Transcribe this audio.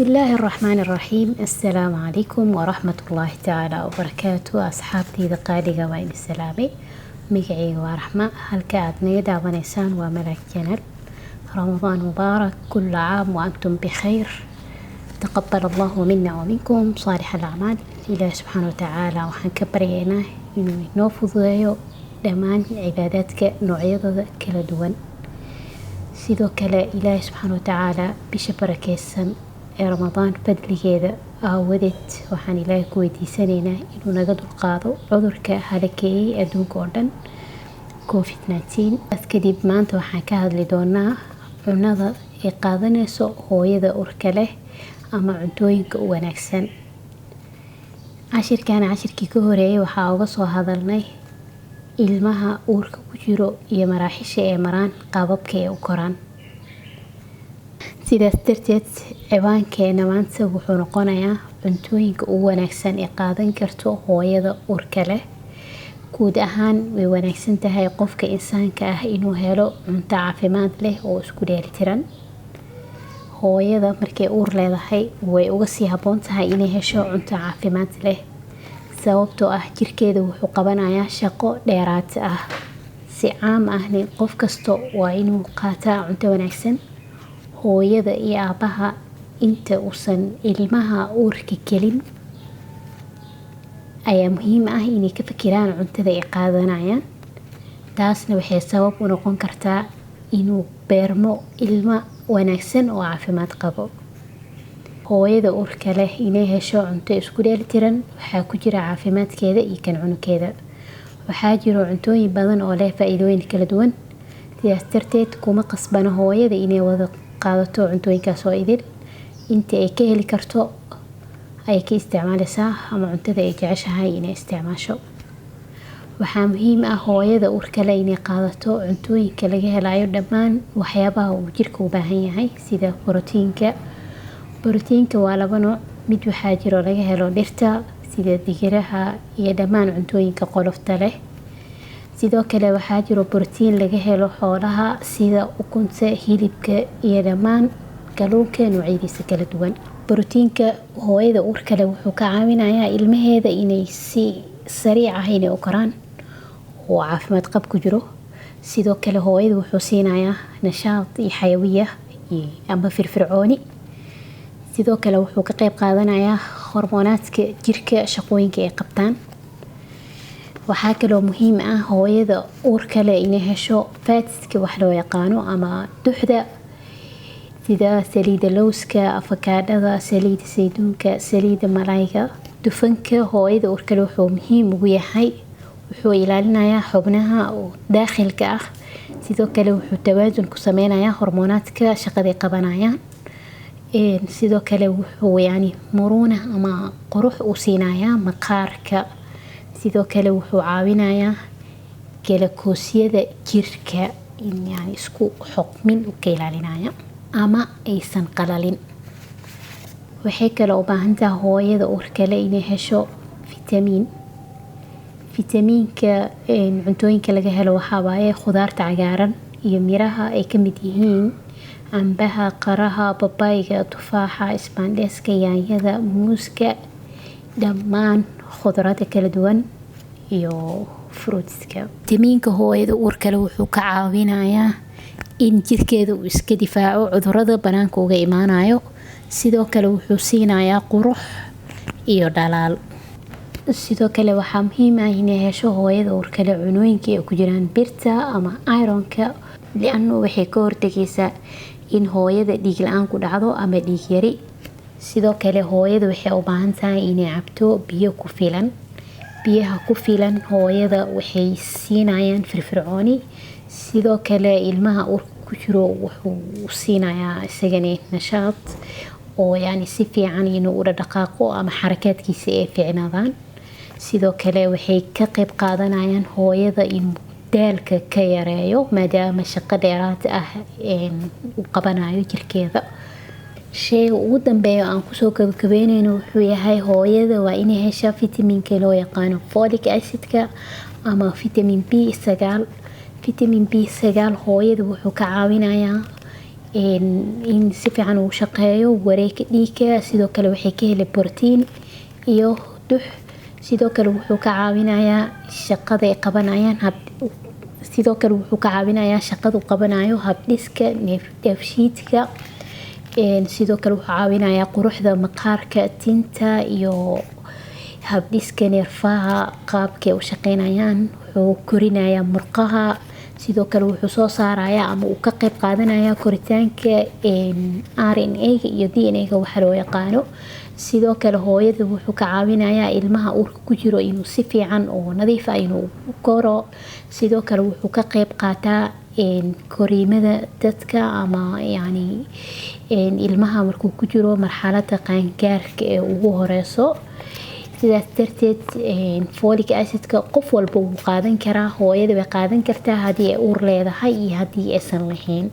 Bismillaahi Raxmaani Raxiim. Assalaamu calaykum waraxmatullaahi tacaala wabarakaatu. Asxaabteyda qaaliga, waa idin salaamay. Magacayga waa Raxma, halka aad naga daawanaysaan waa Malaak Channel. Ramadaan mubaarak, kulla caam wa antum bikhayr, taqabal allahu mina wa minkum saalix alacmaal. Ilaahi subxaana watacaala waxaan ka baryaynaa inuu inoo fududeeyo dhammaan cibaadaadka noocyadooda kala duwan. Sidoo kale, Ilaahi subxaana watacaala bisha barakeysan ee Ramadaan fadligeeda aawadeed waxaan Ilaahay ku weydiisanaynaa inuu naga dulqaado cudurka halakeeyey adduunka oo dhan, COVID-19. Taas kadib, maanta waxaan ka hadli doonaa cunada ay qaadanayso hooyada uurka leh ama cuntooyinka u wanaagsan. Cashirkan cashirkii ka horeeyay waxaa uga soo hadalnay ilmaha uurka ku jiro iyo maraaxisha ay maraan, qaababka ay u koraan. Sidaas darteed, ciwaankeena maanta wuxuu noqonayaa cuntooyinka ugu wanaagsan ee qaadan karto hooyada uurka leh. Guud ahaan, way wanaagsan tahay qofka insaanka ah inuu helo cunto caafimaad leh oo isku dheelitiran. Hooyada markay uur leedahay way uga sii habboon tahay inay hesho cunto caafimaad leh, sababtoo ah jirkeeda wuxuu qabanayaa shaqo dheeraad ah. Si caam ahni, qof kasta waa inuu qaataa cunto wanaagsan. Hooyada iyo aabaha inta uusan ilmaha uurka gelin ayaa muhiim ah inay ka fikiraan cuntada ay qaadanayaan. Taasna waxay sabab u noqon kartaa inuu beermo ilmo wanaagsan oo caafimaad qabo. Hooyada uurka leh inay hesho cunto isku dheelitiran waxaa ku jira caafimaadkeeda iyo kan cunugeeda. Waxaa jiro cuntooyin badan oo leh faa-iidooyin kala duwan. Sidaas darteed, kuma qasbana hooyada inay wada qaadato cuntooyinkaas oo idil. Inta ay ka heli karto ay ka isticmaaleysaa ama cuntada ay jeceshahay inay isticmaasho. Waxaa muhiim ah hooyada uurka leh inay qaadato cuntooyinka laga helayo dhammaan waxyaabaha uu jirka u baahan yahay, sida borotiinka. Borotiinka waa laba nooc. Mid waxaa jiro laga helo dhirta, sida digiraha iyo dhammaan cuntooyinka qolofta leh. Sidoo kale, waxaa jiro borotiin laga helo xoolaha, sida ukunta, hilibka iyo dhammaan kalluunka noocyadiisa kala duwan. Borotiinka hooyada uurka leh wuxuu ka caawinayaa ilmaheeda inay si sariic ah inay u koraan oo caafimaad qab ku jiro. Sidoo kale, hooyada wuxuu siinayaa nashaad iyo xayawiya ama firfircooni. Sidoo kale, wuxuu ka qeyb qaadanayaa hormoonaadka jirka shaqooyinka ay qabtaan. Waxaa kaloo muhiim ah hooyada uurka leh inay hesho fatska wax loo yaqaano ama duxda, sida saliida lowska, afakaadhada, saliida saytuunka, saliida malayga. Dufanka hooyada uurka leh wuxuu muhiim ugu yahay, wuxuu ilaalinayaa xubnaha daakhilka ah. Sidoo kale, wuxuu tawaasun ku sameynayaa hormoonaadka shaqaday qabanayaan. Sidoo kale, wuxuu yani muruuna ama qurux u siinayaa maqaarka. Sidoo kale, wuxuu caawinayaa galakoosyada jirka in yani isku xoqmin u ka ilaalinaya ama aysan qalalin. Waxay kaloo u baahan tahay hooyada uurka leh inay hesho fitamiin. Fitamiinka cuntooyinka laga helo waxaa waaye khudaarta cagaaran iyo miraha ay kamid yihiin cambaha, qaraha, babayga, tufaaxa, isbaandheeska, yaanyada, muuska, dhammaan khudrada kala duwan iyo fruitska. Fitamiinka hooyada uurka leh wuxuu ka caawinayaa in jirkeeda uu iska difaaco cudurada banaanka uga imaanayo. Sidoo kale, wuxuu siinayaa qurux iyo dhalaal. Sidoo kale, waxaa muhiim ah inay hesho hooyada uurka leh cunooyinka ay ku jiraan birta ama ironka, liano waxay ka hortagaysaa in hooyada dhiig la-aan ku dhacdo ama dhiig yari. Sidoo kale, hooyada waxay u baahan tahay inay cabto biyo ku filan. Biyaha ku filan hooyada waxay siinayaan firfircooni. Sidoo kale, ilmaha uurka ku jiro wuxuu siinayaa isagana nashaad oo yani si fiican inuu u dhaqaaqo ama xarakaadkiisa ay fiicnaadaan. Sidoo kale, waxay ka qeyb qaadanayaan hooyada inuu daalka ka yareeyo, maadaama shaqo dheeraad ah uu qabanayo jirkeeda. Sheyga ugu dambeeya aan kusoo gabagabeyneyno wuxuu yahay hooyada waa inay heshaa fitaminka loo yaqaano folic acidka ama vitamin B9. Vitamin B9 hooyada wuxuu ka caawinayaa in si fiican uu shaqeeyo wareegga dhiigga. Sidoo kale waxay ka heli borotiin iyo dux. Sidoo kale wuxuu ka caawinayaa shaqada ay qabanayaan hab sidoo kale wuxuu ka caawinayaa shaqada uu qabanayo habdhiska dheefshiidka. Sidoo kale wuxuu caawinayaa quruxda maqaarka, tinta iyo habdhiska neerfaha, qaabka ay u shaqeynayaan. Wuxuu korinayaa murqaha. Sidoo kale wuxuu soo saarayaa ama uu ka qayb qaadanayaa koritaanka RNA-ga iyo DNA-ga waxa loo yaqaano. Sidoo kale hooyada wuxuu ka caawinayaa ilmaha uurka ku jiro inuu si fiican oo nadiif ah inuu u koro. Sidoo kale wuxuu ka qayb qaataa koriimada dadka ama yacni ilmaha markuu ku jiro marxaladda qaangaarka ee ugu horeyso. Sidaas darteed folic acidka qof walba wuu qaadan karaa, hooyada way qaadan kartaa haddii ay uur leedahay iyo haddii aysan lahayn.